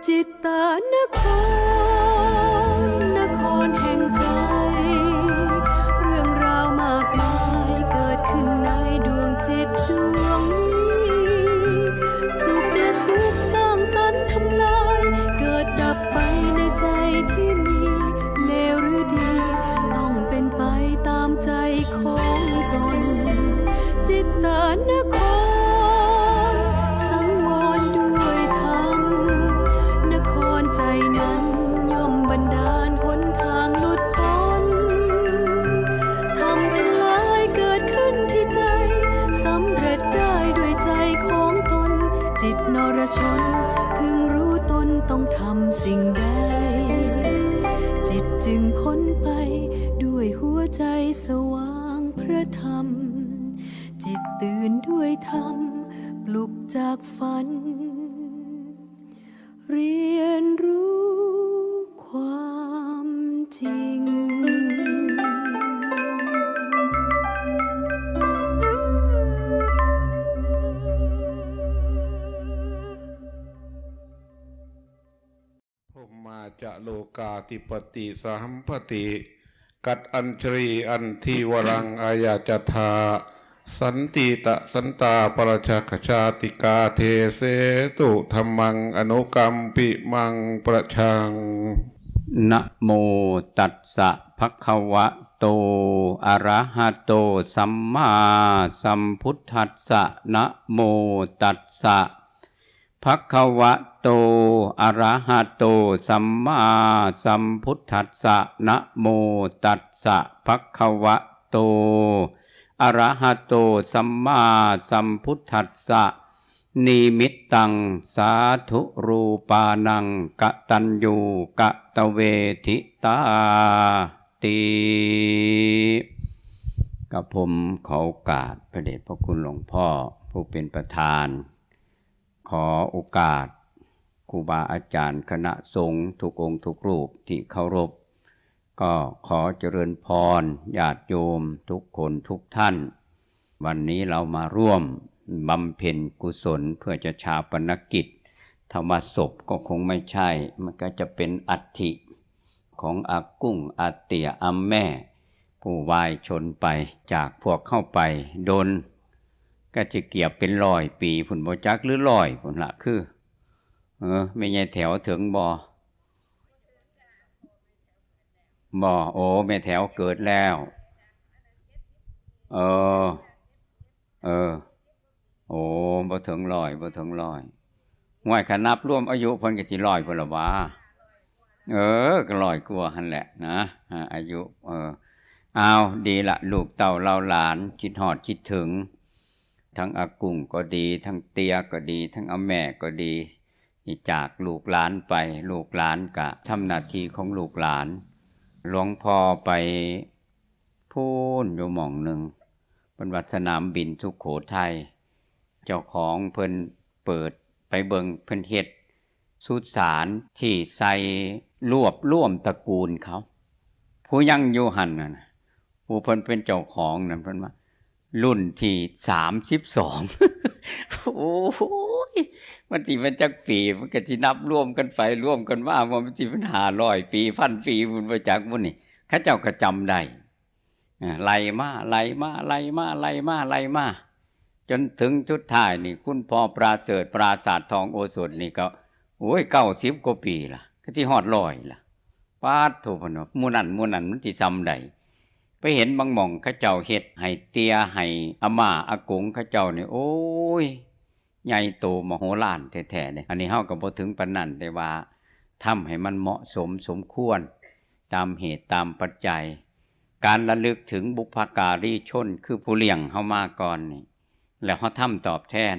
จิตตานคร นครแห่งใจ เรื่องราวมากมายเกิดขึ้นในดวงจิตดวงนี้ สุขและทุกข์สร้างสรรค์ทำลาย เกิดดับไปในใจที่มี เลวหรือดี ต้องเป็นไปตามใจของตน จิตตานคร สังวรด้วยธรรม นครใจนั้นย่อมบันดาลหนทางหลุดพ้น ธรรมทั้งหลายเกิดขึ้นที่ใจ สำเร็จได้ด้วยใจของตน จิตนรชนพึงรู้ตนต้องทำสิ่งใด จิตจึงพ้นไปด้วยหัวใจสว่างพระธรรม จิตตื่นด้วยธรรม ปลุกจากฝัน เรียนรู้ความจริง พรหมาจะโลกาธิปติสหัมปติ กัตอัญชลีอันธีวรังอายาจถา สันติตะสันตาปรชาคชาติกาเทเสตุ ธัมมังอนุกัมปิมังประชัง นะโมตัสสะภะคะวะโต อะระหะโต สัมมาสัมพุทธัสสะ นะโมตัสสะ ภะคะวะโต อะระหะโต สัมมาสัมพุทธัสสะ นะโมตัสสะ ภะคะวะโต อะระหะโต สัมมาสัมพุทธัสสะ นิมิตตัง สาธุรูปานัง กตัญญูกตเวทิตาติ กับผมขอโอกาสพระเดชพระคุณหลวงพ่อผู้เป็นประธาน ขอโอกาสครูบาอาจารย์คณะสงฆ์ทุกองค์ทุกรูปที่เคารพ ก็ขอเจริญพรญาติโยมทุกคนทุกท่าน วันนี้เรามาร่วมบำเพ็ญกุศลเพื่อจะฌาปนกิจ ถ้าว่าศพก็คงไม่ใช่ มันก็จะเป็นอัฐิของอากุ้ง อาเตี้ย อาแม่ ผู้วายชนไปจากพวกเข้าไปดน ก็จะเกือบเป็นร้อยปีพุ้นบ่จัก หรือร้อยพุ้นละ คือ เออ แม่ใหญ่แถวถึงบ่ บ่ โอ้ แม่แถวเกิดแล้ว เออ เออ โอ้ บ่ถึงร้อย บ่ถึงร้อย ห้วย คันนับรวมอายุเพิ่นก็สิร้อยพุ้นละหวา เออ ก็ร้อยกว่าหั่นแหละนะ อ่า อายุ เออ อ้าว ดีละ ลูกเต้าเหล่าหลานคิดฮอดคิดถึง ทั้งอากุ้งก็ดี ทั้งเตี้ยก็ดี ทั้งอาแม่ก็ดี ที่จากลูกหลานไป ลูกหลานก็ทำหน้าที่ของลูกหลาน หลวงพ่อไปพู้นอยู่หม่องหนึ่ง เพิ่นว่าสนามบินสุโขทัย เจ้าของเพิ่นเปิดไปเบิ่ง เพิ่นเฮ็ดสุสานที่ใส่รวบรวมตระกูลเขา ผู้ยังอยู่หั่นน่ะนะ ผู้เพิ่นเป็นเจ้าของนั่น เพิ่นว่า รุ่นที่สามสิบสอง โอ้ย มันสิแม่นจักปี มันก็สินับรวมกันไปรวมกันมา ว่ามันสิเป็นห้าร้อยปี พันปีพุ้นบ่จักบุ้นนี่ เขาเจ้าก็จำได้ อ่า ไล่มา ไล่มา ไล่มา ไล่มา ไล่มา จนถึงสุดท้ายนี่ คุณพ่อประเสริฐ ปราสาททองโอสถนี่ก็ โอ้ย เก้าสิบกว่าปีล่ะ ก็สิฮอดร้อยล่ะ ปาดโธ่ เพิ่นว่า หมู่นั้น หมู่นั้นมันสิส่ำใด ไปเห็นบางหม่องเขาเจ้าเฮ็ดให้เตี้ย ให้อาม่า อากงเขาเจ้านี่ โอ้ย ใหญ่โตมโหฬารแท้ๆ เด้ อันนี้เฮาก็บ่ถึงปานนั้น แต่ว่าทำให้มันเหมาะสมสมควร ตามเหตุตามปัจจัย การระลึกถึงบุพการีชน คือผู้เลี้ยงเฮามาก่อนนี่ แล้วเฮาทำตอบแทน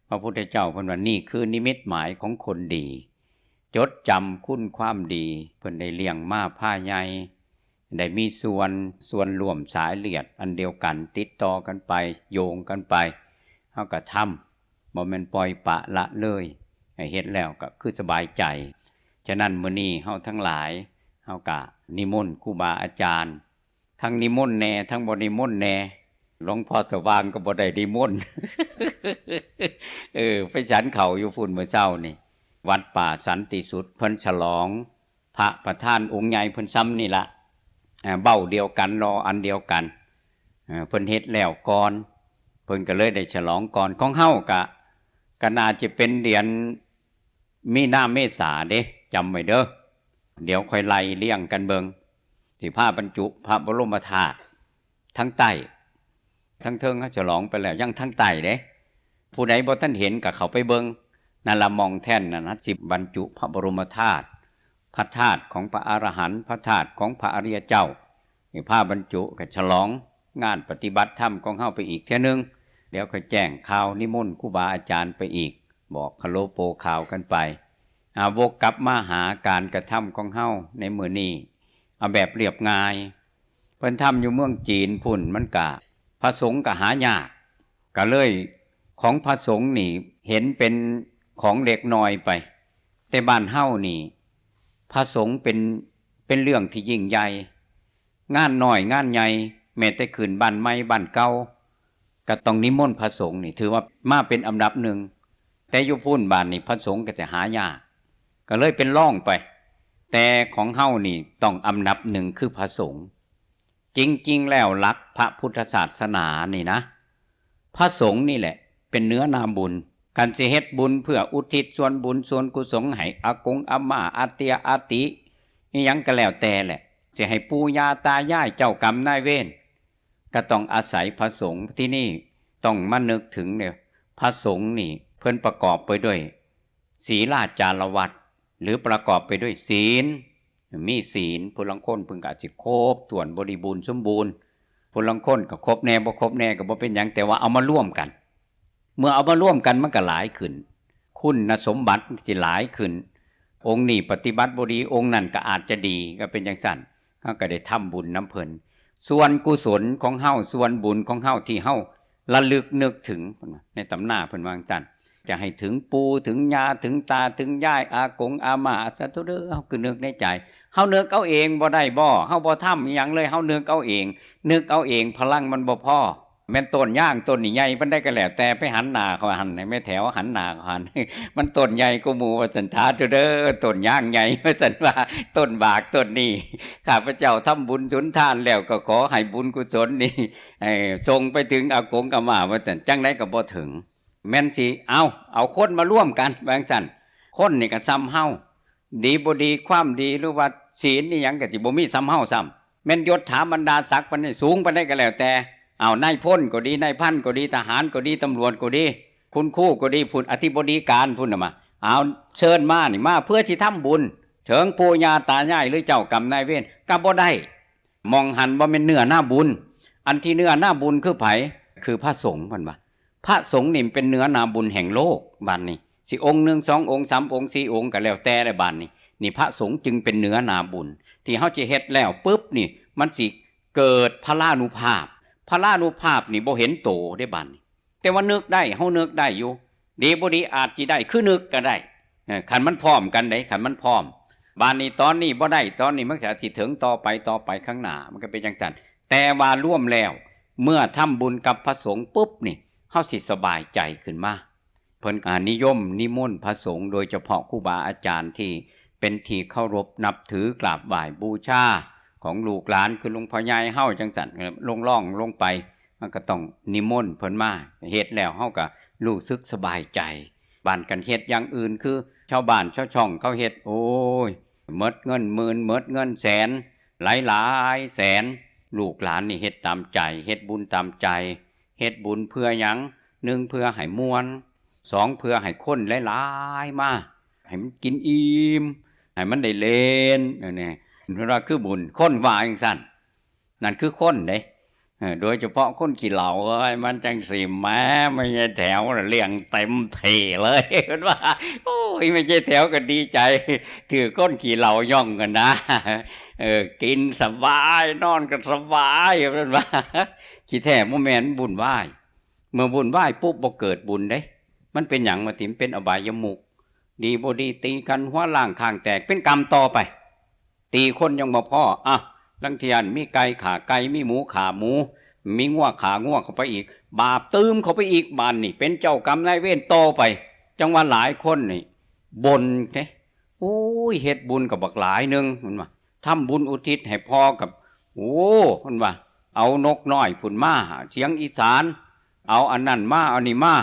พระพุทธเจ้าเพิ่นว่า นี่คือนิมิตหมายของคนดี จดจำคุณความดี เพิ่นได้เลี้ยงมาพาใหญ่ ได้มีส่วน ส่วนร่วมสายเลือดอันเดียวกัน ติดต่อกันไป โยงกันไป เฮาก็ทำ บ่แม่นปล่อยปละละเลย ให้เฮ็ดแล้วก็คือสบายใจ ฉะนั้นมื้อนี้เฮาทั้งหลาย เฮาก็นิมนต์ครูบาอาจารย์ ทั้งนิมนต์แหน่ ทั้งบ่นิมนต์แหน่ หลวงพ่อสว่างก็บ่ได้นิมนต์ เออ ไปฉันข้าวอยู่พุ้นมื้อเช้านี่ ວັດປ່າສັນຕິສຸດ ເພິ່ນສະຫຼອງພະປະທານອົງໃຫຍ່ເພິ່ນຊ່ຳນີ້ລະ ເວົ້າດຽວກັນ ລໍອັນດຽວກັນ ເພິ່ນເຮັດແລ້ວກ່ອນ ເພິ່ນກໍເລີຍໄດ້ສະຫຼອງກ່ອນ. ຂອງເຮົາກະ ກໍໜ້າຈະເປັນເດືອນມີນາເມສາເດ້ ຈຳໄວ້ເດີ ດຽວຂ້ອຍໄລ່ລຽງກັນເບິ່ງ ຊິພາບັນຈຸພະບໍລົມມະທາດທາງໃຕ້ ທາງເທິງເຮົາສະຫຼອງໄປແລ້ວ ຍັງທາງໃຕ້ເດ້. ຜູ້ໃດບໍ່ທັນເຫັນກໍເຂົ້າໄປເບິ່ງ ນັ້ນລະ ໝ່ອງແທ່ນນັ້ນນະ ຊິບັນຈຸພະບໍລົມມະທາດ ພະທາດຂອງພະອະລະຫັນ ພະທາດຂອງພະອະລິຍະເຈົ້າ ນີ້ພາບັນຈຸ ກໍສະຫຼອງງານປະຕິບັດທຳຂອງເຮົາໄປອີກເທື່ອໜຶ່ງ. ດຽວຂ້ອຍແຈ້ງຂ່າວນິມົນຄູບາອາຈານໄປອີກ ບອກຄາໂລໂປຂ່າວກັນໄປ. ອາ ວົກກັບມາຫາການກະທຳຂອງເຮົາໃນມື້ນີ້ ເອົາແບບລຽບງ່າຍ ເພິ່ນທຳຢູ່ເມືອງຈີນພຸ້ນ ມັນກະ ພະສົງກະຫາຍາກ ກະເລີຍຂອງພະສົງນີ້ເຫັນເປັນຂອງເລັກນ້ອຍໄປ. ແຕ່ບ້ານເຮົານີ້ ພະສົງເປັນ ເປັນເລື່ອງທີ່ຍິ່ງໃຫຍ່ ງານນ້ອຍງານໃຫຍ່ ແມ້ແຕ່ຂຶ້ນບ້ານໃໝ່ບ້ານເກົ່າ ກໍຕ້ອງນິມົນພະສົງນີ້ ຖືວ່າມາເປັນອັນດັບໜຶ່ງ. ແຕ່ຢູ່ພຸ້ນບ້ານນີ້ ພະສົງກໍຈະຫາຍາກ ກໍເລີຍເປັນລອງໄປ. ແຕ່ຂອງເຮົານີ້ຕ້ອງອັນດັບໜຶ່ງ ຄືພະສົງ. ຈິງໆແລ້ວຫຼັກພະພຸດທະສາສະໜານີ້ນະ ພະສົງນີ້ແຫຼະເປັນເນື້ອນາບຸນ. ຄັນຊິເຮັດບຸນເພື່ອອຸທິດສ່ວນບຸນສ່ວນກຸສົນໃຫ້ອາກົງອາມ່າ ອາເຕຍອາຕິ ອີ່ຫຍັງກໍແລ້ວແຕ່ແຫຼະ ຊິໃຫ້ປູ່ຍ່າຕາຍາຍ ເຈົ້າກຳນາຍເວນ ກໍຕ້ອງອາໄສພະສົງ. ທີ່ນີ້ຕ້ອງມານຶກເຖິງເດ້ ພະສົງນີ້ເພິ່ນປະກອບໄປດ້ວຍ ສີລາຈາລະວັດ ຫຼື ປະກອບໄປດ້ວຍສີນ ມີສີນ ຜູ້ລາງຄົນເພິ່ນກໍອາດຊິຄົບຖ້ວນບໍລິບູນສົມບູນ ຜູ້ລາງຄົນກໍຄົບແດ່ບໍ່ຄົບແດ່ກໍບໍ່ເປັນຫຍັງ ແຕ່ວ່າເອົາມາລວມກັນ ເມື່ອເອົາມາລວມກັນມັນກໍຫຼາຍຂຶ້ນ ຄຸນນະສົມບັດມັນກໍຊິຫຼາຍຂຶ້ນ ອົງນີ້ປະຕິບັດບໍ່ດີ ອົງນັ້ນກໍອາດຈະດີ ກໍເປັນຈັ່ງຊັ້ນ ເຮົາກໍໄດ້ທຳບຸນນຳເພິ່ນ. ສ່ວນກຸສົນຂອງເຮົາ ສ່ວນບຸນຂອງເຮົາທີ່ເຮົາລະລຶກນຶກເຖິງ ເພິ່ນວ່າ ໃນຕຳນາເພິ່ນວ່າຈັ່ງຊັ້ນ ຈະໃຫ້ເຖິງປູ່ເຖິງຍ່າເຖິງຕາເຖິງຍາຍ ອາກົງອາມ່າ ສາທຸເດີ ເຮົາຄືນຶກໃນໃຈ ເຮົານຶກເອົາເອງບໍ່ໄດ້ບໍ? ເຮົາບໍ່ທຳອີ່ຫຍັງເລີຍ ເຮົານຶກເອົາເອງ ນຶກເອົາເອງ ພະລັງມັນບໍ່ພໍ. ແມ່ນຕົ້ນຍາງຕົ້ນນີ້ໃຫຍ່ປານໃດກໍແລ້ວແຕ່ ໄປຫັນໜ້າເຂົາຫັ້ນ ໃຫ້ແມ່ແຖວຫັນໜ້າເຂົາຫັ້ນ ມັນຕົ້ນໃຫຍ່ກວ່າໝູ່ວ່າຊັ້ນ ສາທຸເດີ ຕົ້ນຍາງໃຫຍ່ວ່າຊັ້ນວ່າ ຕົ້ນບາກຕົ້ນນີ້ ຂ້າພະເຈົ້າທຳບຸນສຸນທານແລ້ວ ກໍຂໍໃຫ້ບຸນກຸສົນນີ້ ໃຫ້ສົ່ງໄປເຖິງອາກົງອາມ່າວ່າຊັ້ນ ຈັ່ງໃດກໍບໍ່ເຖິງ. ແມ່ນຊິ ເອົາ ເອົາຄົນມາລວມກັນວ່າຈັ່ງຊັ້ນ ຄົນນີ້ກໍສ່ຳເຮົາ ດີບໍ່ດີ ຄວາມດີ ຫຼືວ່າສີນອີ່ຫຍັງກໍຊິບໍ່ມີສ່ຳເຮົາຊ້ຳ ແມ່ນຍົດຖາບັນດາສັກປານໃດ ສູງປານໃດກໍແລ້ວແຕ່ ເອົາ ນາຍພົນກໍດີ ນາຍພັນກໍດີ ທະຫານກໍດີ ຕຳຫຼວດກໍດີ ຄຸນຄູກໍດີ ພຸ້ນ ອະທິບໍດີການພຸ້ນນະມາ ເອົາ ເຊີນມານີ້ ມາເພື່ອຊິທຳບຸນເຖິງປູ່ຍ່າຕາຍາຍ ຫຼືເຈົ້າກຳນາຍເວນ ກໍບໍ່ໄດ້. ໝ່ອງຫັ້ນບໍ່ແມ່ນເນື້ອນາບຸນ ອັນທີ່ເນື້ອນາບຸນຄືໃຜ? ຄືພະສົງ ເພິ່ນວ່າ ພະສົງນີ້ເປັນເນື້ອນາບຸນແຫ່ງໂລກ. ບາດນີ້ ຊິອົງໜຶ່ງ ສອງອົງ ສາມອົງ ສີ່ອົງ ກໍແລ້ວແຕ່ແຫຼະ ບາດນີ້ ນີ້ພະສົງຈຶ່ງເປັນເນື້ອນາບຸນ ທີ່ເຮົາຈະເຮັດແລ້ວປຶບນີ້ ມັນຊິເກີດພະລານຸພາບ ພະລານຸພາບນີ້ບໍ່ເຫັນໂຕເດ້ ບາດນີ້ ແຕ່ວ່ານຶກໄດ້ ເຮົານຶກໄດ້ຢູ່ ດີບໍ່ດີອາດຊິໄດ້ຄືນຶກກໍໄດ້ ເອີ ຄັນມັນພ້ອມກັນເດ້ ຄັນມັນພ້ອມ. ບາດນີ້ຕອນນີ້ບໍ່ໄດ້ ຕອນນີ້ມັນກໍອາດຊິເຖິງຕໍ່ໄປ ຕໍ່ໄປຂ້າງໜ້າ ມັນກໍເປັນຈັ່ງຊັ້ນ. ແຕ່ວ່າລວມແລ້ວ ເມື່ອທຳບຸນກັບພະສົງປຸບນີ້ ເຮົາຊິສະບາຍໃຈຂຶ້ນມາ. ເພິ່ນກໍນິຍົມນິມົນພະສົງ ໂດຍສະເພາະຄູບາອາຈານທີ່ເປັນທີ່ເຄົາລົບນັບຖື ກາບໄຫວ້ບູຊາຂອງລູກຫຼານ ຄືຫຼວງພໍ່ໃຫຍ່ເຮົາຈັ່ງຊັ້ນ ລົງລອງລົງໄປ ມັນກໍຕ້ອງນິມົນເພິ່ນມາເຮັດ ແລ້ວເຮົາກໍຮູ້ສຶກສະບາຍໃຈ. ບາດຄັນເຮັດຢ່າງອື່ນ ຄືຊາວບ້ານຊາວຊ່ອງເຂົາເຮັດ ໂອ້ຍ ໝົດເງິນໝື່ນ ໝົດເງິນແສນ ຫຼາຍໆແສນ. ລູກຫຼານນີ້ເຮັດຕາມໃຈ ເຮັດບຸນຕາມໃຈ. ເຮັດບຸນເພື່ອຫຍັງ? ໜຶ່ງ ເພື່ອໃຫ້ມ່ວນ, ສອງ ເພື່ອໃຫ້ຄົນຫຼາຍໆມາ ໃຫ້ມັນກິນອີ່ມ ໃຫ້ມັນໄດ້ເລ່ນ ແນວນີ້ ເພິ່ນວ່າຄືບຸນ ຄົນວ່າຈັ່ງຊັ້ນ. ນັ້ນຄືຄົນເດ້ ເອີ ໂດຍສະເພາະຄົນຂີ້ເຫຼົ້າ ເອີຍ ມັນຈັ່ງຊິ ແໝ ແມ່ໃຫຍ່ແຖວລ້ຽງເຕັມທີ່ເລີຍ ເພິ່ນວ່າ. ໂອ້ຍ ແມ່ໃຫຍ່ແຖວກໍດີໃຈ ຖືກຄົນຂີ້ເຫຼົ້າຍ່ອງຫັ້ນນະ ເອີ ກິນສະບາຍ ນອນກໍສະບາຍ ເພິ່ນວ່າ. ຂີ້ແທ້ບໍ່ແມ່ນ ບຸນວາຍ ເມື່ອບຸນວາຍປຸບ ບໍ່ເກີດບຸນເດ້. ມັນເປັນຫຍັງ? ວ່າຕິ ມັນເປັນອະບາຍຍະມຸກ ດີບໍ່ດີ ຕີກັນ ຫົວລ້າງຂ້າງແຕກ ເປັນກຳຕໍ່ໄປ. ຕີຄົນຍັງບໍ່ພໍ ອະ ລາງເທື່ອມີໄກ່ຂ້າໄກ່ ມີໝູຂ້າໝູ ມີງົວຂ້າງົວເຂົ້າໄປອີກ ບາບຕື່ມເຂົ້າໄປອີກ. ບາດນີ້ເປັນເຈົ້າກຳນາຍເວນຕໍ່ໄປ. ຈັ່ງວ່າຫຼາຍຄົນນີ້ ບ່ນເດ້ ໂອ້ຍ ເຮັດບຸນກໍບັກຫຼາຍໜຶ່ງ ເພິ່ນວ່າ ທຳບຸນອຸທິດໃຫ້ພໍ່ກັບ ໂອ້ ເພິ່ນວ່າ ເອົານົກນ້ອຍພຸ້ນມາ ສຽງອີສານ ເອົາອັນນັ້ນມາ ເອົານີ້ມາ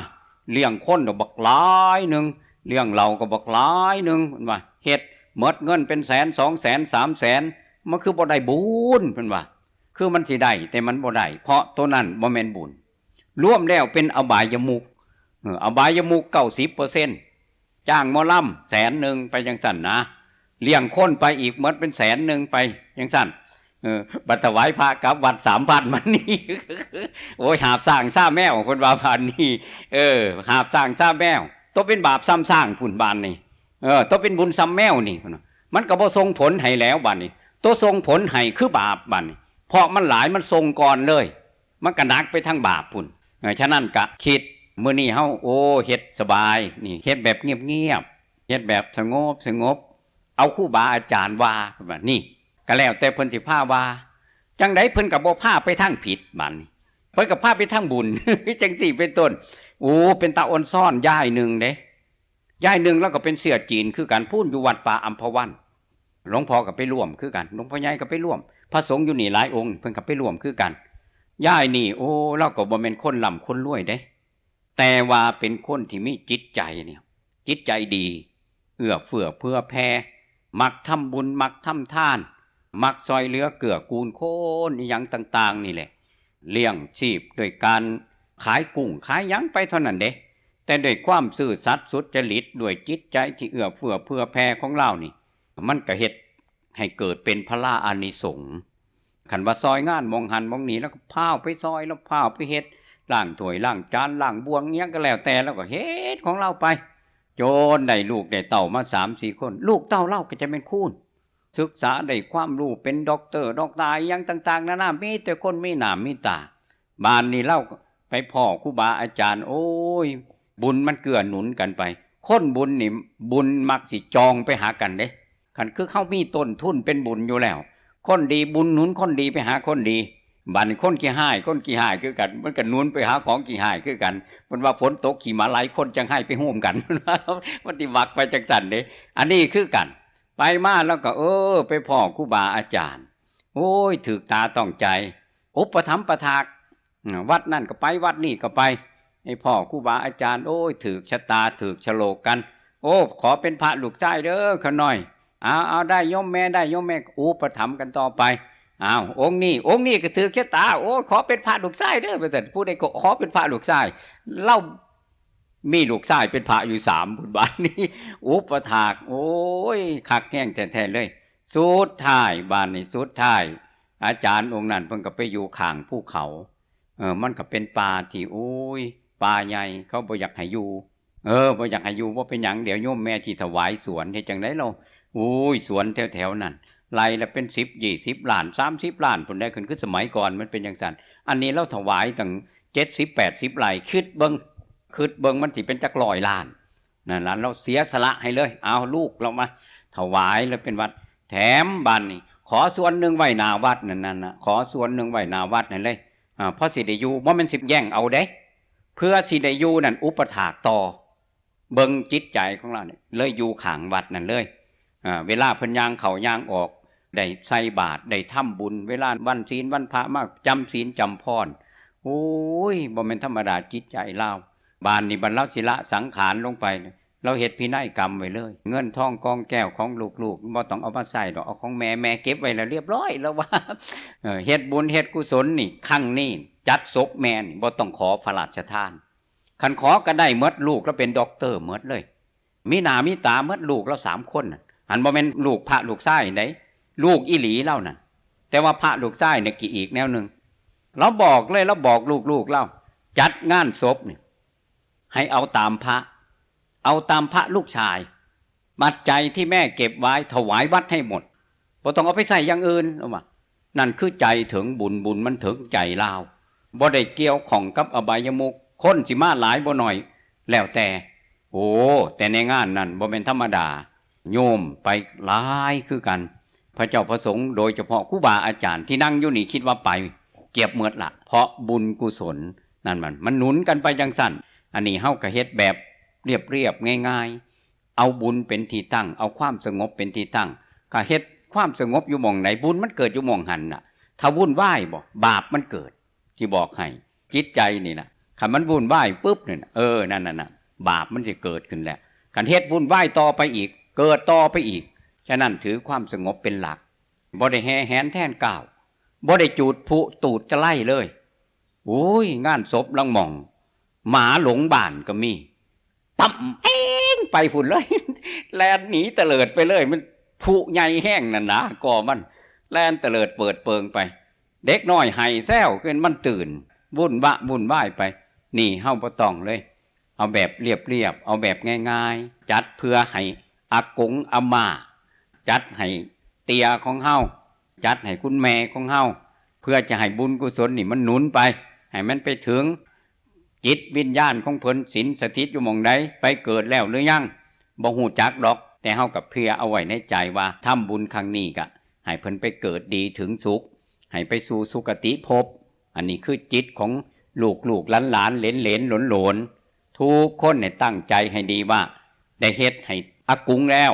ລ້ຽງຄົນກໍບັກຫຼາຍໜຶ່ງ ລ້ຽງເຫຼົ້າກໍບັກຫຼາຍໜຶ່ງ ເພິ່ນວ່າ ເຮັດໝົດເງິນເປັນແສນ ສອງແສນ ສາມແສນ ມັນຄືບໍ່ໄດ້ບຸນ ເພິ່ນວ່າ ຄືມັນຊິໄດ້ ແຕ່ມັນບໍ່ໄດ້ ເພາະໂຕນັ້ນບໍ່ແມ່ນບຸນ ລວມແລ້ວເປັນອະບາຍະມຸກ ເອີ ອະບາຍະມຸກເກົ້າສິບເປີເຊັນ ຈ້າງໝໍລຳແສນໜຶ່ງໄປຈັ່ງຊັ້ນນະ ລ້ຽງຄົນໄປອີກໝົດເປັນແສນໜຶ່ງໄປຈັ່ງຊັ້ນ ເອີ ບັດຖວາຍພະກັບວັດສາມພັນມານີ້ ໂອ້ຍ ຫາບຊ້າງຊາແມວ ເພິ່ນວ່າບາດນີ້ ເອີ ຫາບຊ້າງຊາແມວ ໂຕເປັນບາບຊ້ຳຊ້າງພຸ້ນບາດນີ້ ເອີ ໂຕເປັນບຸນຊ້ຳແມວນີ້ ເພິ່ນວ່າ ມັນກໍບໍ່ສົ່ງຜົນໃຫ້ແລ້ວບາດນີ້ ໂຕສົ່ງຜົນໃຫ້ຄືບາບບາດນີ້ ເພາະມັນຫຼາຍ ມັນສົ່ງກ່ອນເລີຍ ມັນກະໜັກໄປທາງບາບພຸ້ນ ເອີ ສະນັ້ນກະຄິດ ມື້ນີ້ເຮົາ ໂອ້ ເຮັດສະບາຍ ນີ້ ເຮັດແບບງຽບໆ ເຮັດແບບສະຫງົບໆ ເອົາຄູບາອາຈານວ່າ ເພິ່ນວ່າ ນີ້ ກະແລ້ວແຕ່ເພິ່ນຊິພາວ່າ ຈັ່ງໃດເພິ່ນກະບໍ່ພາໄປທາງຜິດ ບາດນີ້ ເພິ່ນກະພາໄປທາງບຸນ ຈັ່ງຊີ້ເປັນຕົ້ນ ໂອ້ ເປັນຕາອອນຊອນ ຍາຍໜຶ່ງເດ້ ຍາຍໜຶ່ງລາວກໍເປັນເຊື້ອຈີນຄືກັນ ພຸ້ນຢູ່ວັດປ່າອຳພະວັນ ຫຼວງພໍ່ກໍໄປຮ່ວມຄືກັນ ຫຼວງພໍ່ໃຫຍ່ກໍໄປຮ່ວມ ພະສົງຢູ່ນີ້ຫຼາຍອົງ ເພິ່ນກໍໄປຮ່ວມຄືກັນ ຍາຍນີ້ ໂອ້ ລາວກໍບໍ່ແມ່ນຄົນລ່ຳຄົນລວຍເດ້ ແຕ່ວ່າເປັນຄົນທີ່ມີຈິດໃຈນີ້ ຈິດໃຈດີ ເອື້ອເຟື້ອເຜື່ອແຜ່ ມັກທຳບຸນ ມັກທຳທານ ມັກຊ່ອຍເຫຼືອເກື້ອກູນຄົນ ອີ່ຫຍັງຕ່າງໆນີ້ແຫຼະ ລ້ຽງຊີບດ້ວຍການຂາຍກຸ້ງຂາຍຫຍັງໄປເທົ່ານັ້ນເດ້ ແຕ່ດ້ວຍຄວາມຊື່ສັດສຸດຈະລິດ ດ້ວຍຈິດໃຈທີ່ເອື້ອເຟື້ອເຜື່ອແຜ່ຂອງລາວນີ້ ມັນກະເຮັດໃຫ້ເກີດເປັນພະລາອານິສົງ ຄັນວ່າຊ່ອຍງານໝ່ອງຫັ້ນໝ່ອງນີ້ ລາວກໍພາວໄປຊ່ອຍ ລາວພາວໄປເຮັດ ລ້າງຖ້ວຍລ້າງຈານ ລ້າງບ່ວງ ອີ່ຫຍັງກໍແລ້ວແຕ່ ລາວກໍເຮັດຂອງລາວໄປ ຈົນໄດ້ລູກໄດ້ເຕົ້າມາສາມສີ່ຄົນ ລູກເຕົ້າລາວກໍຈະແມ່ນຄູນ ສຶກສາໄດ້ຄວາມຮູ້ ເປັນດັອກເຕີ ດັອກຕາ ອີ່ຫຍັງຕ່າງໆນານາ ມີແຕ່ຄົນມີໜ້າມີຕາ ບາດນີ້ລາວໄປພໍ້ຄູບາອາຈານ ໂອ້ຍ ບຸນມັນເກື້ອໜູນກັນໄປ ຄົນບຸນນີ້ ບຸນມັກຊິຈ່ອງໄປຫາກັນເດ້ ຄັນຄືເຮົາມີຕົ້ນທຶນເປັນບຸນຢູ່ແລ້ວ ຄົນດີບຸນໜູນຄົນດີໄປຫາຄົນດີ ບາດນີ້ຄົນຂີ້ຮ້າຍ ຄົນຂີ້ຮ້າຍຄືກັນ ມັນກໍໜູນໄປຫາຂອງຂີ້ຮ້າຍຄືກັນ ເພິ່ນວ່າຝົນຕົກຂີ້ໝາໄຫຼ ຄົນຈັ່ງໄຫ້ໄປໂຮມກັນ ມັນຊິມັກໄປຈັ່ງຊັ້ນເດ້ ອັນນີ້ຄືກັນ ໄປມາແລ້ວກໍ ເອີ ໄປພໍ້ຄູບາອາຈານ ໂອ້ຍ ຖືກຕາຕ້ອງໃຈ ອຸປະຖຳປະຖາກ ອາ ວັດນັ້ນກໍໄປ ວັດນີ້ກໍໄປ ໄປພໍ້ຄູບາອາຈານ ໂອ້ຍ ຖືກຊະຕາ ຖືກສະໂລກກັນ ໂອ້ ຂໍເປັນພະລູກຊາຍເດີ ຂ້ານ້ອຍ ເອົາ ເອົາ ໄດ້ໂຍມແມ່ ໄດ້ໂຍມແມ່ ອຸປະຖຳກັນຕໍ່ໄປ ອ້າວ ອົງນີ້ ອົງນີ້ກໍຖືກຊະຕາ ໂອ້ ຂໍເປັນພະລູກຊາຍເດີ ວ່າຊັ້ນ ຜູ້ໃດກໍຂໍເປັນພະລູກຊາຍ ລາວມີລູກຊາຍເປັນພະຢູ່ສາມພຸ້ນ ບາດນີ້ ອຸປະຖາກ ໂອ້ຍ ຄັກແຮງແທ້ໆເລີຍ ສຸດທ້າຍ ບາດນີ້ ສຸດທ້າຍ ອາຈານອົງນັ້ນເພິ່ນກໍໄປຢູ່ຂ້າງພູເຂົາ ເອີ ມັນກໍເປັນປ່າທີ່ ໂອ້ຍ ປ່າໃຫຍ່ ເຂົາບໍ່ຢາກໃຫ້ຢູ່ ເອີ ບໍ່ຢາກໃຫ້ຢູ່ ບໍ່ເປັນຫຍັງ ດຽວໂຍມແມ່ຊິຖວາຍສວນ ເຮັດຈັ່ງໃດລາວ ໂອ້ຍ ສວນແຖວໆນັ້ນ ໄລ່ລະເປັນສິບ ຊາວ ສິບລ້ານ ສາມສິບລ້ານພຸ້ນໃດ໋ ຄືສະໄໝກ່ອນມັນເປັນຈັ່ງຊັ້ນ ອັນນີ້ລາວຖວາຍຕັ້ງເຈັດສິບ ແປດສິບໄຮ່ ຄິດເບິ່ງ ຄິດເບິ່ງມັນຊິເປັນຈັກຮ້ອຍລ້ານ ນັ້ນລະ ລາວເສຍສະຫຼະໃຫ້ເລີຍ ເອົາລູກລາວມາຖວາຍ ລະເປັນວັດ ແຖມບາດນີ້ ຂໍສ່ວນໜຶ່ງໄວ້ໜ້າວັດນັ້ນ ນັ້ນນະ ຂໍສ່ວນໜຶ່ງໄວ້ໜ້າວັດນັ້ນເລີຍ ອາ ພໍຊິໄດ້ຢູ່ ບໍ່ແມ່ນຊິແຍ່ງເອົາເດ້ ເພື່ອຊິໄດ້ຢູ່ນັ້ນ ອຸປະຖາກຕໍ່ ເບິ່ງຈິດໃຈຂອງລາວນີ້ ເລີຍຢູ່ຂ້າງວັດນັ້ນເລີຍ ອາ ເວລາເພິ່ນຍ່າງເຂົ້າຍ່າງອອກ ໄດ້ໃສ່ບາດ ໄດ້ທຳບຸນ ເວລາວັນສິນວັນພະມາຈຳສິນຈຳພອນ ໂອ້ຍ ບໍ່ແມ່ນທຳມະດາຈິດໃຈລາວ ບາດນີ້ບັດລາວຊິລະສັງຂານລົງໄປ ລາວເຮັດພິໄນກຳໄວ້ເລີຍ ເງິນທອງກອງແກ້ວຂອງລູກໆ ບໍ່ຕ້ອງເອົາມາໃຊ້ດອກ ເອົາຂອງແມ່ ແມ່ເກັບໄວ້ແລ້ວລຽບຮ້ອຍ ລາວວ່າ ເຮັດບຸນເຮັດກຸສົນນີ້ ຄັ້ງນີ້ຈັດສົບແມ່ນີ້ ບໍ່ຕ້ອງຂໍພະລາຊະທານ ຄັນຂໍກໍໄດ້ໝົດ ລູກລາວເປັນດັອກເຕີໝົດເລີຍ ມີໜ້າມີຕາໝົດ ລູກລາວສາມຄົນ ຫັ້ນບໍ່ແມ່ນລູກພະລູກຊາຍໃດ໋ ລູກອີ່ຫຼີລາວນັ້ນ ແຕ່ວ່າພະລູກຊາຍນີ້ກະອີກແນວໜຶ່ງ ລາວບອກເລີຍ ລາວບອກລູກໆລາວ ຈັດງານສົບນີ້ ໃຫ້ເອົາຕາມພະ ເອົາຕາມພະລູກຊາຍ ປັດໄຈທີ່ແມ່ເກັບໄວ້ຖວາຍວັດໃຫ້ໝົດ ບໍ່ຕ້ອງເອົາໄປໃຊ້ຢ່າງອື່ນ ລາວວ່າ ນັ້ນຄືໃຈເຖິງບຸນ ບຸນມັນເຖິງໃຈລາວ ບໍ່ໄດ້ກ່ຽວຂ້ອງກັບອະບາຍະມຸກ ຄົນຊິມາຫຼາຍບໍ່ໜ້ອຍ ແລ້ວແຕ່ ໂອ້ ແຕ່ໃນງານນັ້ນບໍ່ແມ່ນທຳມະດາ ໂຍມໄປຫຼາຍຄືກັນ ພະເຈົ້າພະສົງ ໂດຍສະເພາະຄູບາອາຈານທີ່ນັ່ງຢູ່ນີ້ ຄິດວ່າໄປກຽບໝົດລະ ເພາະບຸນກຸສົນນັ້ນມັນ ມັນໜູນກັນໄປຈັ່ງຊັ້ນ ອັນນີ້ເຮົາກະເຮັດແບບລຽບໆງ່າຍໆ ເອົາບຸນເປັນທີ່ຕັ້ງ ເອົາຄວາມສະຫງົບເປັນທີ່ຕັ້ງ ກະເຮັດຄວາມສະຫງົບຢູ່ໝ່ອງໃດ ບຸນມັນເກີດຢູ່ໝ່ອງຫັ້ນນະ. ຖ້າວຸ່ນວາຍບໍ ບາບມັນເກີດ. ຊິບອກໃຫ້ ຈິດໃຈນີ້ນະ ຄັນມັນວຸ່ນວາຍປຶບນີ້ນະ ເອີ ນັ້ນນະ ບາບມັນຊິເກີດຂຶ້ນແລ້ວ. ຄັນເຮັດວຸ່ນວາຍຕໍ່ໄປອີກ ເກີດຕໍ່ໄປອີກ. ສະນັ້ນຖືຄວາມສະຫງົບເປັນຫຼັກ ບໍ່ໄດ້ແຫ່ແຫນແທນກ້າວ ບໍ່ໄດ້ຈູດພຸຕູດຕະໄລເລີຍ. ໂອ້ຍ ງານສົບລາງໝ່ອງ ໝາຫຼົງບ້ານກໍມີ ຕຳເອງໄປພຸ້ນເລີຍ ແລ່ນໜີຕະເຫຼີດໄປເລີຍ. ມັນຜຸໃຫຍ່ແຮງນັ້ນນະ ກໍມັນແລ່ນຕະເຫຼີດເປີດເປີງໄປ. ເດັກນ້ອຍໄຫ້ແຊວ ຄືມັນຕື່ນ ວຸ່ນວະວຸ່ນວາຍໄປ. ນີ້ເຮົາບໍ່ຕ້ອງເລີຍ ເອົາແບບລຽບໆ ເອົາແບບງ່າຍໆ ຈັດເພື່ອໃຫ້ອາກົງອາມ່າ ຈັດໃຫ້ເຕ້ຍຂອງເຮົາ ຈັດໃຫ້ຄຸນແມ່ຂອງເຮົາ ເພື່ອຈະໃຫ້ບຸນກຸສົນນີ້ມັນໜູນໄປ ໃຫ້ມັນໄປເຖິງ ຈິດວິນຍານຂອງເພິ່ນສິງສະຖິດຢູ່ໝ່ອງໃດ ໄປເກີດແລ້ວຫຼືຍັງ ບໍ່ຮູ້ຈັກດອກ. ແຕ່ເຮົາກໍເຜື່ອເອົາໄວ້ໃນໃຈວ່າ ທຳບຸນຄັ້ງນີ້ກະໃຫ້ເພິ່ນໄປເກີດດີເຖິງສຸກ ໃຫ້ໄປສູ່ສຸຄະຕິພົບ. ອັນນີ້ຄືຈິດຂອງລູກໆ ຫຼານໆ ເຫຼນໆ ຫຼົນໆ ທຸກຄົນໃຫ້ຕັ້ງໃຈໃຫ້ດີວ່າ ໄດ້ເຮັດໃຫ້ອາກຸງແລ້ວ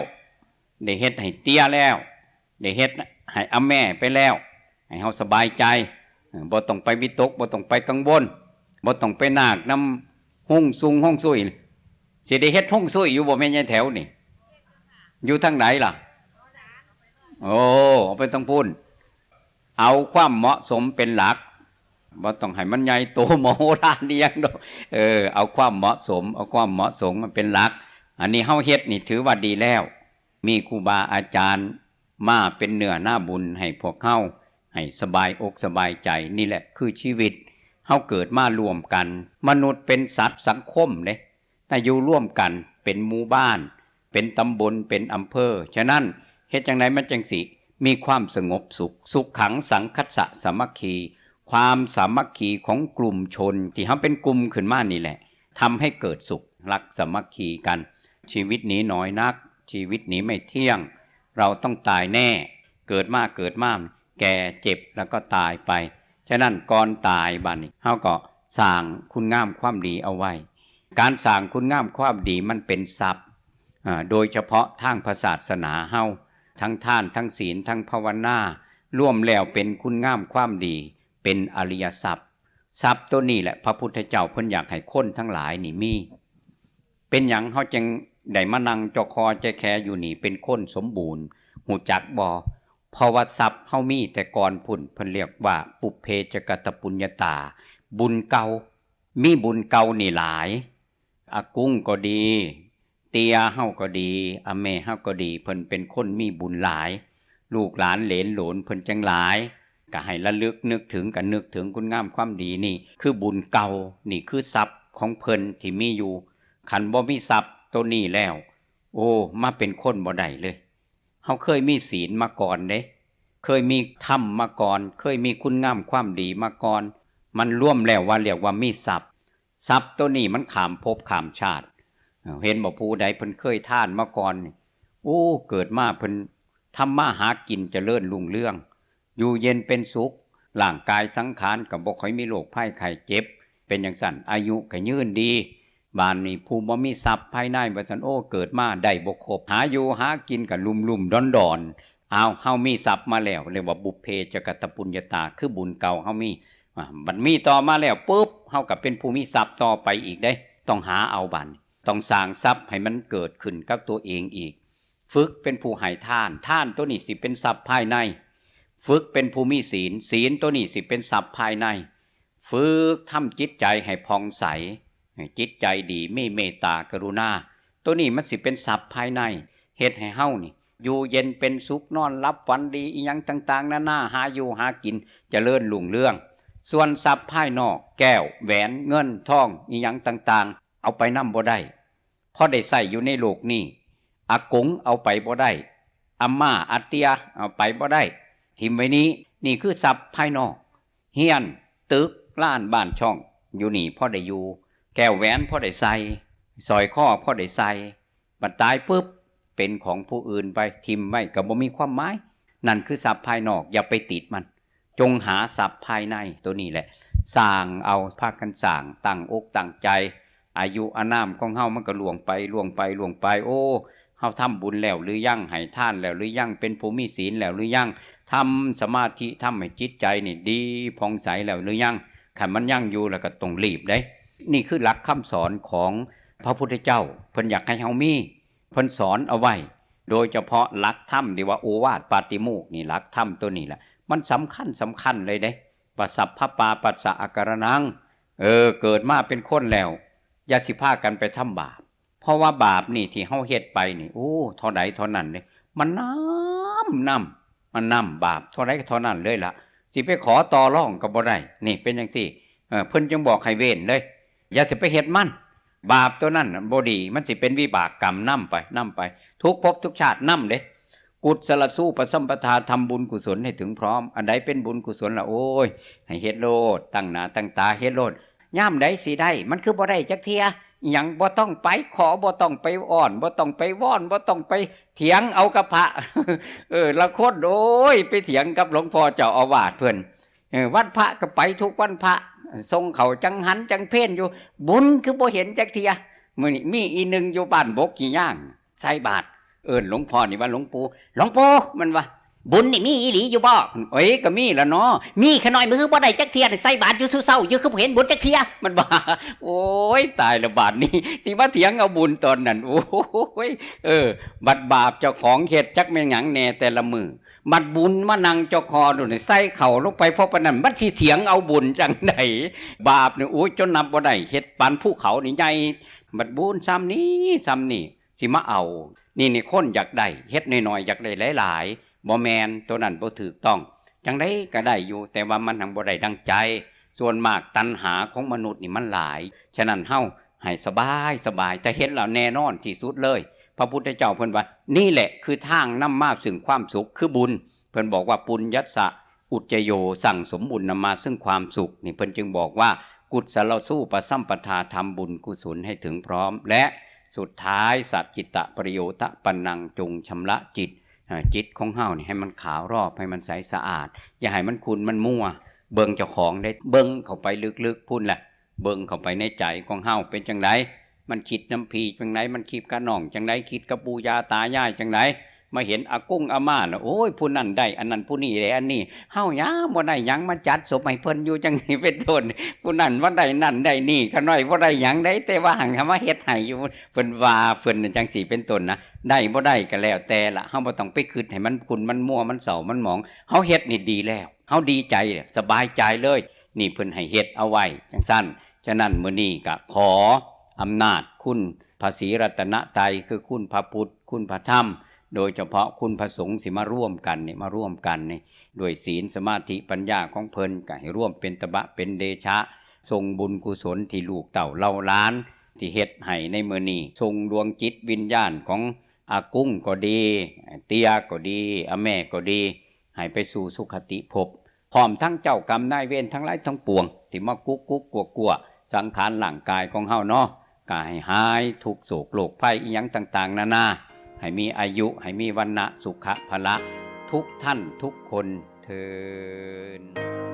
ໄດ້ເຮັດໃຫ້ເຕ້ຍແລ້ວ ໄດ້ເຮັດໃຫ້ອາແມ່ໄປແລ້ວ ໃຫ້ເຮົາສະບາຍໃຈ ເອີ ບໍ່ຕ້ອງໄປວິຕົກ ບໍ່ຕ້ອງໄປກັງວົນ ບໍ່ຕ້ອງໄປນາກນຳຮົງຊຸງຮົງຊຸຍ. ຊິໄດ້ເຮັດຮົງຊຸຍຢູ່ບໍ່ແມ່ນຍາຍແຖວນີ້? ຢູ່ທາງໃດລະ? ໂອ້ ເອົາໄປທາງພຸ້ນ ເອົາຄວາມເໝາະສົມເປັນຫຼັກ ບໍ່ຕ້ອງໃຫ້ມັນໃຫຍ່ໂຕມະໂຫລານອີ່ຫຍັງດອກ ເອີ ເອົາຄວາມເໝາະສົມ ເອົາຄວາມເໝາະສົມມາເປັນຫຼັກ. ອັນນີ້ເຮົາເຮັດນີ້ຖືວ່າດີແລ້ວ ມີຄູບາອາຈານມາເປັນເນື້ອນາບຸນໃຫ້ພວກເຮົາ ໃຫ້ສະບາຍອົກສະບາຍໃຈ. ນີ້ແຫຼະຄືຊີວິດ ເຮົາເກີດມາຮ່ວມກັນ ມະນຸດເປັນສັດສັງຄົມເດ້ ນະ ຢູ່ລວມກັນເປັນໝູ່ບ້ານ ເປັນຕຳບົນ ເປັນອຳເພີ. ສະນັ້ນ ເຮັດຈັ່ງໃດມັນຈັ່ງຊິມີຄວາມສະຫງົບສຸກ ສຸຂັງສັງຄັດສະສາມັກຄີ ຄວາມສາມັກຄີຂອງກຸ່ມຊົນທີ່ເຮົາເປັນກຸ່ມຂຶ້ນມານີ້ແຫຼະ ທຳໃຫ້ເກີດສຸກ ຮັກສາມັກຄີກັນ. ຊີວິດນີ້ໜ້ອຍນັກ ຊີວິດນີ້ໄມ່ທ່ຽງ ເຮົາຕ້ອງຕາຍແນ່ ເກີດມາ ເກີດມາ ແກ່ ເຈັບ ແລ້ວກໍຕາຍໄປ. ສະນັ້ນກ່ອນຕາຍບາດນີ້ ເຮົາກໍສ້າງຄຸນງາມຄວາມດີເອົາໄວ້. ການສ້າງຄຸນງາມຄວາມດີມັນເປັນຊັບ ອາ ໂດຍສະເພາະທາງພະສາສະໜາເຮົາ ທັງທານ ທັງສິນ ທັງພາວະນາ ລວມແລ້ວເປັນຄຸນງາມຄວາມດີ ເປັນອະລິຍະຊັບ. ຊັບໂຕນີ້ແຫຼະ ພະພຸດທະເຈົ້າເພິ່ນຢາກໃຫ້ຄົນທັງຫຼາຍນີ້ມີ. ເປັນຫຍັງເຮົາຈຶ່ງໄດ້ມານັ່ງຈໍຄໍແຈແຄຢູ່ນີ້ ເປັນຄົນສົມບູນ ຮູ້ຈັກບໍ່? ເພາະວ່າຊັບເຮົາມີແຕ່ກ່ອນພຸ້ນ ເພິ່ນລຽກວ່າ ປຸບເພຈະກະຕະປຸນຍະຕາ ບຸນເກົ່າ ມີບຸນເກົ່ານີ້ຫຼາຍ. ອາກຸງກໍດີ ເຕ້ຍເຮົາກໍດີ ອາແມ່ເຮົາກໍດີ ເພິ່ນເປັນຄົນມີບຸນຫຼາຍ ລູກຫຼານເຫຼນໂຫຼນເພິ່ນຈັ່ງຫຼາຍ ກະໃຫ້ລະລຶກນຶກເຖິງ ກະນຶກເຖິງຄຸນງາມຄວາມດີນີ້ ຄືບຸນເກົ່າ ນີ້ຄືຊັບຂອງເພິ່ນທີ່ມີຢູ່. ຄັນບໍ່ມີຊັບໂຕນີ້ແລ້ວ ໂອ້ ມາເປັນຄົນບໍ່ໄດ້ເລີຍ. ເຮົາເຄີຍມີສິນມາກ່ອນເດ້ ເຄີຍມີທຳມາກ່ອນ ເຄີຍມີຄຸນງາມຄວາມດີມາກ່ອນ ມັນລວມແລ້ວວ່າ ລຽກວ່າມີຊັບ. ຊັບໂຕນີ້ມັນຂ້າມພົບຂ້າມຊາດ. ເຫັນບໍ່ ຜູ້ໃດເພິ່ນເຄີຍທານມາກ່ອນນີ້ ໂອ້ ເກີດມາເພິ່ນທຳມາຫາກິນຈະເລີນຮຸ່ງເຮືອງ ຢູ່ເຢັນເປັນສຸກ ຮ່າງກາຍສັງຂານກໍບໍ່ຄ່ອຍມີໂລກໄພໄຂ້ເຈັບ ເປັນຈັ່ງຊັ້ນ ອາຍຸກໍຍືນດີ. ບາດນີ້ຜູ້ບໍ່ມີຊັບພາຍໃນວ່າຊັ້ນ ໂອ້ ເກີດມາໄດ້ບໍ່ຄົບ ຫາຢູ່ຫາກິນກໍລຸ່ມໆດອນໆ. ອ້າວ ເຮົາມີຊັບມາແລ້ວ ລຽກວ່າບຸບເພຈະກະຕະປຸນຍະຕາ ຄືບຸນເກົ່າເຮົາມີ. ອາ ບັດມີຕໍ່ມາແລ້ວປຶບ ເຮົາກໍເປັນຜູ້ມີຊັບຕໍ່ໄປອີກເດ້ ຕ້ອງຫາເອົາບາດນີ້ ຕ້ອງສ້າງຊັບໃຫ້ມັນເກີດຂຶ້ນກັບຕົວເອງອີກ. ຝຶກເປັນຜູ້ໃຫ້ທານ ທານໂຕນີ້ຊິເປັນຊັບພາຍໃນ. ຝຶກເປັນຜູ້ມີສິນ ສິນໂຕນີ້ຊິເປັນຊັບພາຍໃນ. ຝຶກທຳຈິດໃຈໃຫ້ຜ່ອງໃສ ໃຫ້ຈິດໃຈດີ ມີເມດຕາກະລຸນາ ໂຕນີ້ມັນຊິເປັນຊັບພາຍໃນ ເຮັດໃຫ້ເຮົານີ້ຢູ່ເຢັນເປັນສຸກ ນອນຫຼັບຝັນດີ ອີ່ຫຍັງຕ່າງໆນານາ ຫາຢູ່ຫາກິນຈະເລີນຮຸ່ງເຮືອງ. ສ່ວນຊັບພາຍນອກ ແກ້ວແຫວນເງິນທອງ ອີ່ຫຍັງຕ່າງໆ ເອົາໄປນຳບໍ່ໄດ້ ພໍໄດ້ໃຊ້ຢູ່ໃນໂລກນີ້. ອາກົງເອົາໄປບໍ່ໄດ້ ອາມ່າອາເຕ້ຍເອົາໄປບໍ່ໄດ້ ຖິ້ມໄວ້ນີ້. ນີ້ຄືຊັບພາຍນອກ ເຮືອນ ຕຶກ ລ້ານ ບ້ານຊ່ອງ ຢູ່ນີ້ພໍໄດ້ຢູ່ ແກ້ວແຫວນພໍໄດ້ໃສ່ ສ້ອຍຄໍພໍໄດ້ໃສ່. ບັດຕາຍປຶບ ເປັນຂອງຜູ້ອື່ນໄປ ຖິ້ມໄວ້ກໍບໍ່ມີຄວາມໝາຍ. ນັ້ນຄືຊັບພາຍນອກ ຢ່າໄປຕິດມັນ ຈົ່ງຫາຊັບພາຍໃນໂຕນີ້ແຫຼະ ສ້າງເອົາ ພາກັນສ້າງ ຕັ້ງອົກຕັ້ງໃຈ ອາຍຸອານາມຂອງເຮົາມັນກໍລ່ວງໄປ ລ່ວງໄປ ລ່ວງໄປ. ໂອ້ ເຮົາທຳບຸນແລ້ວຫຼືຍັງ? ໃຫ້ທານແລ້ວຫຼືຍັງ? ເປັນຜູ້ມີศีລແລ້ວຫຼືຍັງ? ທຳສະມາທິ ທຳໃຫ້ຈິດໃຈນີ້ດີຜ່ອງໃສແລ້ວຫຼືຍັງ? ຄັນມັນຍັງຢູ່ແລ້ວກໍຕ້ອງລີບເດ້. ນີ້ຄືຫຼັກຄຳສອນຂອງພະພຸດທະເຈົ້າ ເພິ່ນຢາກໃຫ້ເຮົາມີ ເພິ່ນສອນເອົາໄວ້ ໂດຍສະເພາະຫຼັກທຳທີ່ວ່າໂອວາດປາຕິໂມກນີ້ ຫຼັກທຳໂຕນີ້ລະ ມັນສຳຄັນ ສຳຄັນເລີຍເດ້ ວ່າ ສັບພະປາປັດສະອາກາລະນັງ ເອີ ເກີດມາເປັນຄົນແລ້ວ ຢ່າຊິພາກັນໄປທຳບາບ ເພາະວ່າບາບນີ້ທີ່ເຮົາເຮັດໄປນີ້ ໂອ້ ເທົ່າໃດເທົ່ານັ້ນເດ້ ມັນນຳ ນຳ ມັນນຳ ບາບເທົ່າໃດກໍເທົ່ານັ້ນເລີຍລະ ຊິໄປຂໍຕໍ່ລອງກໍບໍ່ໄດ້. ນີ້ເປັນຈັ່ງຊີ້ ເອີ ເພິ່ນຈຶ່ງບອກໃຫ້ເວັ້ນເລີຍ ຢ່າຊິໄປເຮັດມັນ ບາບໂຕນັ້ນນະບໍ່ດີ ມັນຊິເປັນວິບາກກຳນຳໄປ ນຳໄປ ທຸກພົບທຸກຊາດນຳເດ້. ກຸສລະສູປະສຳປະທາ ທຳບຸນກຸສົນໃຫ້ເຖິງພ້ອມ. ອັນໃດເປັນບຸນກຸສົນລະ ໂອ້ຍ ໃຫ້ເຮັດໂລດ ຕັ້ງໜ້າຕັ້ງຕາເຮັດໂລດ. ຍາມໃດຊິໄດ້ ມັນຄືບໍ່ໄດ້ຈັກເທື່ອ? ອີ່ຫຍັງ ບໍ່ຕ້ອງໄປຂໍ ບໍ່ຕ້ອງໄປອ້ອນ ບໍ່ຕ້ອງໄປວອນ ບໍ່ຕ້ອງໄປຖຽງເອົາກັບພະ. ເອີ ລະຄົນ ໂອ້ຍ ໄປຖຽງກັບຫຼວງພໍ່ເຈົ້າອາວາດເພິ່ນ ເອີ ວັນພະກໍໄປທຸກວັນພະ ສົ່ງເຂົ້າຈັງຫັນຈັງເພນຢູ່ ບຸນຄືບໍ່ເຫັນຈັກເທື່ອ. ມື້ນີ້ມີອີ່ໜຶ່ງຢູ່ບ້ານບົກຂີ້ຍາງ ໃສ່ບາດ ເອີ້ນຫຼວງພໍ່ນີ້ວ່າ ຫຼວງປູ່ ຫຼວງປູ່ ມັນວ່າ ບຸນນີ້ມີອີ່ຫຼີຢູ່ບໍ່? ໂອ້ຍ ກໍມີລະເນາະ ມີຂະນ້ອຍ ມັນຄືບໍ່ໄດ້ຈັກເທື່ອ ໃສ່ບາດຢູ່ສູ່ເຊົ້າຢູ່ ຄືບໍ່ເຫັນບຸນຈັກເທື່ອ ມັນວ່າ. ໂອ້ຍ ຕາຍລະບາດນີ້ ຊິມາຖຽງເອົາບຸນຕອນນັ້ນ ໂອ້ຍ ເອີ ບັດບາບເຈົ້າຂອງເຮັດຈັກແມ່ນຫຍັງແດ່ແຕ່ລະມື້ ບັດບຸນມານັ່ງເຈົ້າຂອງໂດດໃສ່ເຂົ້າລົງໄປ ເພາະປານນັ້ນມັນຊິຖຽງເອົາບຸນຈັ່ງໃດ? ບາບນີ້ ໂອ້ຍ ຈົນນັບບໍ່ໄດ້ ເຮັດປານພູເຂົານີ້ໃຫຍ່ ບັດບຸນຊ່ຳນີ້ ຊ່ຳນີ້ ຊິມາເອົາ ນີ້ ນີ້ ຄົນຢາກໄດ້ ເຮັດນ້ອຍໆ ຢາກໄດ້ຫຼາຍໆ ບໍ່ແມ່ນ ໂຕນັ້ນບໍ່ຖືກຕ້ອງ. ຈັ່ງໃດກໍໄດ້ຢູ່ ແຕ່ວ່າມັນຫັ່ງບໍ່ໄດ້ດັ່ງໃຈ. ສ່ວນມາກຕັນຫາຂອງມະນຸດນີ້ມັນຫຼາຍ ສະນັ້ນເຮົາໃຫ້ສະບາຍໆ ຖ້າເຮັດແລ້ວແນ່ນອນທີ່ສຸດເລີຍ. ພະພຸດທະເຈົ້າເພິ່ນວ່າ ນີ້ແຫຼະຄືທາງນຳມາເຊິ່ງຄວາມສຸກ ຄືບຸນ. ເພິ່ນບອກວ່າ ປຸນຍັດສະ ອຸດຈະໂຍ ສັ່ງສົມບຸນນຳມາເຊິ່ງຄວາມສຸກ. ນີ້ເພິ່ນຈຶ່ງບອກວ່າ ກຸສລະສູປະສຳປະທາ ທຳບຸນກຸສົນໃຫ້ເຖິງພ້ອມ ແລະ ສຸດທ້າຍ ສັດຈິດຕະປະໂຍທະປັນນັງ ຈົ່ງຊຳລະຈິດ ເອີ ຈິດຂອງເຮົານີ້ໃຫ້ມັນຂາວລອບ ໃຫ້ມັນໃສສະອາດ ຢ່າໃຫ້ມັນຂຸ່ນມັນມົວ. ເບິ່ງເຈົ້າຂອງເດ້ ເບິ່ງເຂົ້າໄປເລິກໆ ພຸ້ນລະ ເບິ່ງເຂົ້າໄປໃນໃຈຂອງເຮົາເປັນຈັ່ງໃດ? ມັນຄິດນຳພີ່ຈັ່ງໃດ? ມັນຄິດກັບນ້ອງຈັ່ງໃດ? ຄິດກັບປູ່ຍ່າຕາຍາຍຈັ່ງໃດ? ມາເຫັນອາກົງອາມ່າລະ ໂອ້ຍ ຜູ້ນັ້ນໄດ້ອັນນັ້ນ ຜູ້ນີ້ໄດ້ອັນນີ້ ເຮົາຫຍັງບໍ່ໄດ້ຫຍັງ ມາຈັດສົບໃຫ້ເພິ່ນຢູ່ຈັ່ງຊີ້ເປັນຕົ້ນ. ຜູ້ນັ້ນວ່າໄດ້ນັ້ນໄດ້ນີ້ ຂະນ້ອຍບໍ່ໄດ້ຫຍັງໃດ ແຕ່ວ່າຫັ່ງມາເຮັດໃຫ້ຢູ່ ເພິ່ນວ່າເພິ່ນຈັ່ງຊີ້ເປັນຕົ້ນນະ. ໄດ້ບໍ່ໄດ້ກໍແລ້ວແຕ່ລະ ເຮົາບໍ່ຕ້ອງໄປຄິດໃຫ້ມັນຂຸ່ນມັນມົວ ມັນເສົ້າມັນໝອງ. ເຮົາເຮັດນີ້ດີແລ້ວ ເຮົາດີໃຈ ສະບາຍໃຈເລີຍ. ນີ້ເພິ່ນໃຫ້ເຮັດເອົາໄວ້ຈັ່ງຊັ້ນ. ສະນັ້ນ ມື້ນີ້ກະຂໍອຳນາດຄຸນພະສີລັດຕະນະໄຕ ຄືຄຸນພະພຸດ ຄຸນພະທຳ ໂດຍສະເພາະຄຸນພະສົງ ຊິມາລວມກັນນີ້ ມາລວມກັນນີ້ ດ້ວຍສີນ ສະມາທິ ປັນຍາຂອງເພິ່ນ ກະໃຫ້ລວມເປັນຕະບະເປັນເດຊະ ສົ່ງບຸນກຸສົນທີ່ລູກເຕົ້າເຫຼົ່າຫຼານທີ່ເຮັດໃຫ້ໃນມື້ນີ້ ສົ່ງດວງຈິດວິນຍານຂອງອາກຸງກໍດີ ເຕ້ຍກໍດີ ອາແມ່ກໍດີ ໃຫ້ໄປສູ່ສຸຄະຕິພົບ ພ້ອມທັງເຈົ້າກຳນາຍເວນທັງຫຼາຍທັງປວງ ທີ່ມາກຸກກຸກກົວກົວສັງຂານຮ່າງກາຍຂອງເຮົາເນາະ ກໍໃຫ້ຫາຍທຸກໂສກໂລກໄພອີ່ຫຍັງຕ່າງໆນານາ ໃຫ້ມີອາຍຸ ໃຫ້ມີວັນນະ ສຸຂະພະລະ ທຸກທ່ານທຸກຄົນເທີ້ນ.